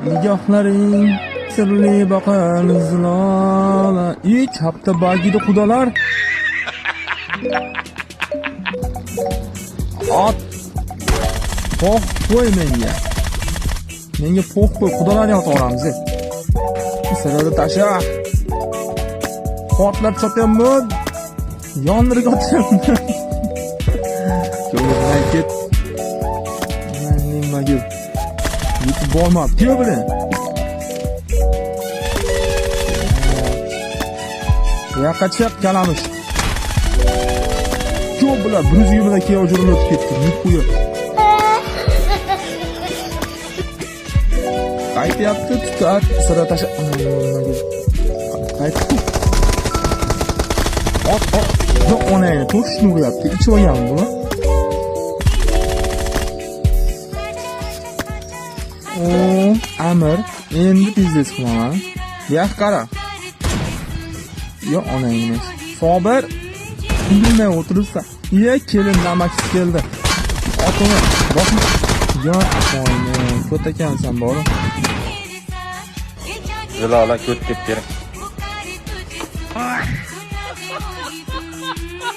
Nigohlaring sirli boqar zilola. I chapda bagida xudolar. Ot. Pox qo'y menga. Menga pox qo'y, xudolarni ota olamiz. Sirada tasha. Portlab chotyapman. Yondirib otyapman. Ko'nglimdan ket. Nimaga yetib bormabdi bilan. Bu yoqqa chiq, kalamush. Ko'p bular 120 da keyin o'chirib o'tib ketdi. Nikuya. Qaytyapti, tutat, sira tasha. Qayt. Ot, ot. Yo'q, onangni to'shni uryapti. Ichib olganmi buni? O, Amir, endi biznes qilaman. Bu yoqqa qara. Yo'q, onangni. Sobir, indamay o'tiribsan. Iye, kelin namakisi keldi. Otini bosma. Yo, onangni, ko't ekansan, borim. Zilola ko't deb bering.